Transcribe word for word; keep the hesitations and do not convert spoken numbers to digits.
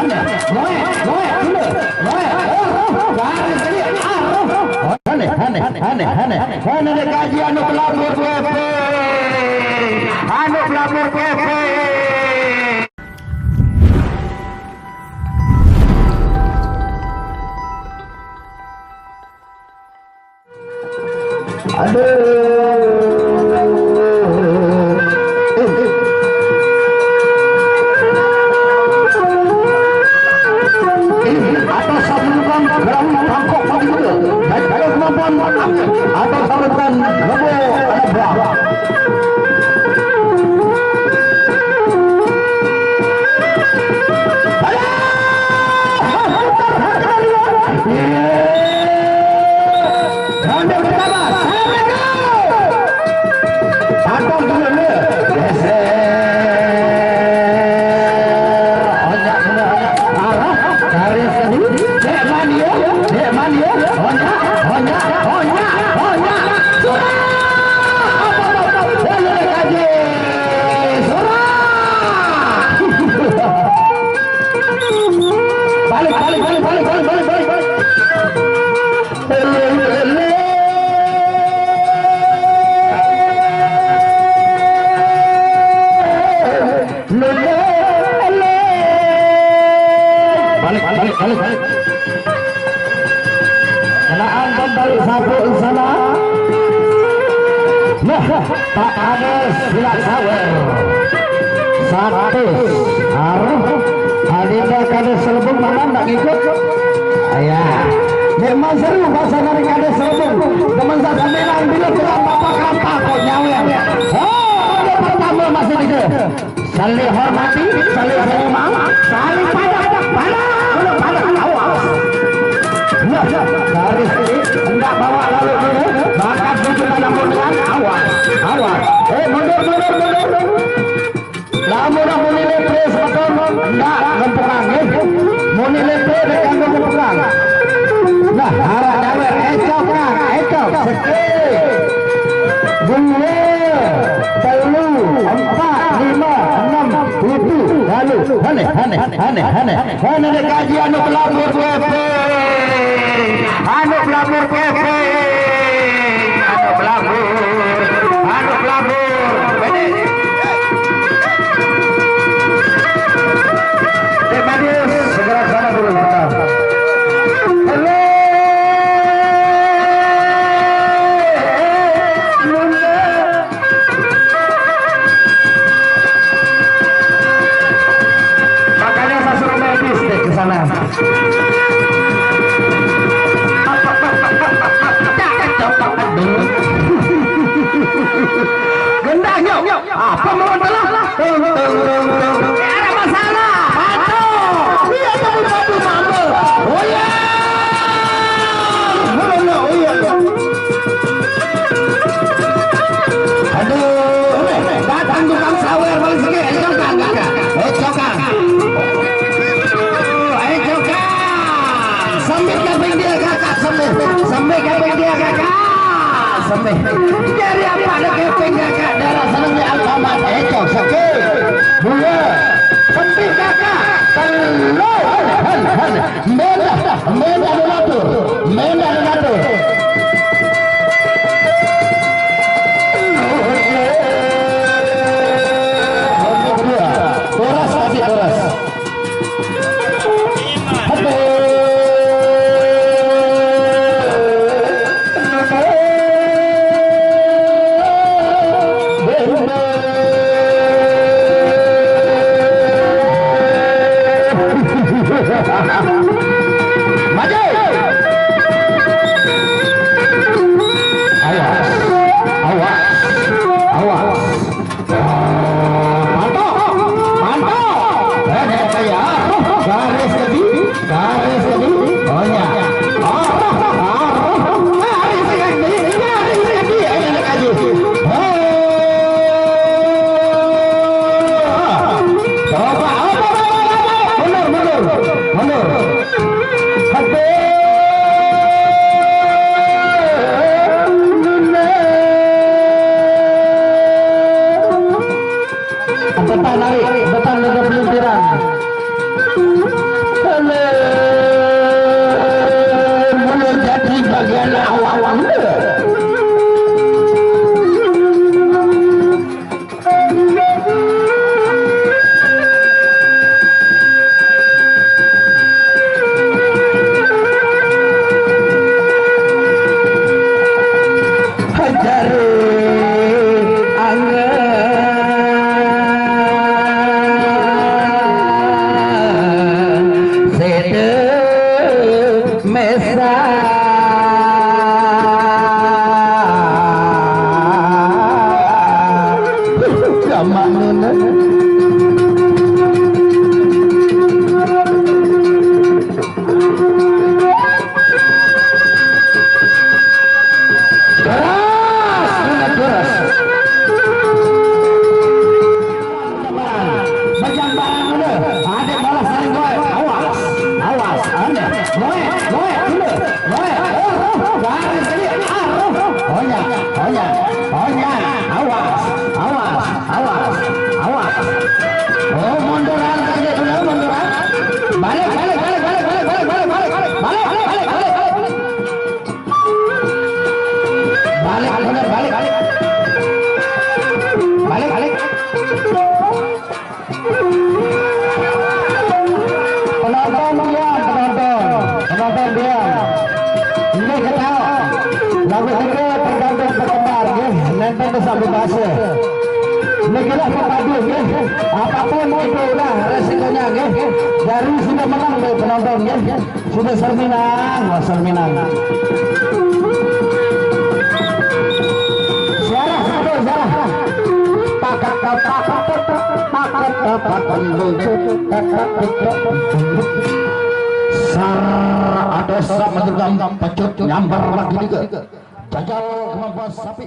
Aneh, aneh, aneh, aneh. Aneh, aneh, aneh, aneh. Aneh dikaji anu pelabur F P. Anu pelabur F P. Aduh. Atau satu tukang geram tangkok pagi juga. Baik, kalau kemampuan atau satu tukang lembu ada berapa? Ronde pertama, salam dulu. Satu dulu, geser. Onyak, onyak, onyak. Arah, garis tadi. Dek mania, dek mania. Onyak, onyak, onyak, onyak. Sudah. Apa, apa, apa? Lalu lagi. Sudah. Balik, balik, balik, balik, balik, balik, balik, balik. Ele, ele. Lele, ele. Balik, balik, balik, balik. Kenaan pun balik sapu sana. Nah, tak ada silak sawer. Satu. Arah. Adinda kada selebung mana nak ngikut? Ayah. Memang seru bahasa dari kada selebung. Teman saya sembilan bila bilang bapak kelapa kok nyawer. Oh, ada pertama masih tiga. Saling hormati, saling terima, saling pandang. Pandang, pandang, awas. Nah, garis ini hendak bawa lalu dulu. Bakat bujuk dalam bunderan, awas, awas. Eh, mundur, mundur, mundur, mundur. Lamun aku nilai terus betul, enggak ngempukang, eh. Mau nilai terus, dia ganggu ngempukang. Nah, arah nyawer, ecokan, ecok, sekali. Dua, telu, empat, lima, enam, tujuh, lalu. Aneh, aneh, aneh, aneh. Aneh dikaji anu pelabur F P. Anu pelabur F P. Anu pelabur. Anu pelabur. Pendek. Dek Madius, segera ke sana dulu, bentar. Halo. Makanya saya suruh medis deh ke sana. Gendang, yuk. Apa mau telah? Tung, tung, tung, tung. Ada masalah. Patuh. Iya, tapi patuh mama. Oh iya. Mana, oh iya. Aduh, eh, datang tukang sawer balik sini. Eh, cokan, cokan. Eh, cokan. Eh, cokan. Sambit kaping dia, kakak, sambit. Sambit kaping dia, kakak. Sambit. Dari apa ada keping, kakak? Darah senang di Alfamart. Eh, cok, sakit. Dua. Sambit, kakak. Telu. Han, han, han. Mbenda, mbenda donatur. Mbenda donatur. Kedua. Boras, kasih boras. Maju. Mula jadi bagian awak-awak. Jare angen sede mesa. Gamak nuna. Keras, benar keras. Bajang barang udah. Ada bola saling gol. Awas, awas, ada. Gol, gol, udah. Gol. Oh, oh, garis ini. Ah, oh. Onya, onya, onya. Awas, awas, awas, awas. Oh, munduran tadi dulu, munduran. Balik, balik, balik, balik, balik, balik, balik, balik. Balik, balik, balik, balik. Balik, bener, balik. Balik, balik. Penonton diam, penonton. Penonton diam. Ini ketawa. Lagu kita tergantung penggemar, ya. Nonton tuh sambil bahasa. Ini kita pepadu, ya. Apapun itu udah resikonya, ya. Dari sudah menang, ya, penonton, ya. Sudah Sarminang, wah Sarminang. Siarah, satu siarah. Pakat, pakat, pakat, pakat, pakat. Sar, ada sap menurunkan pecut nyambar lagi juga. Jajal kemampuan sapi.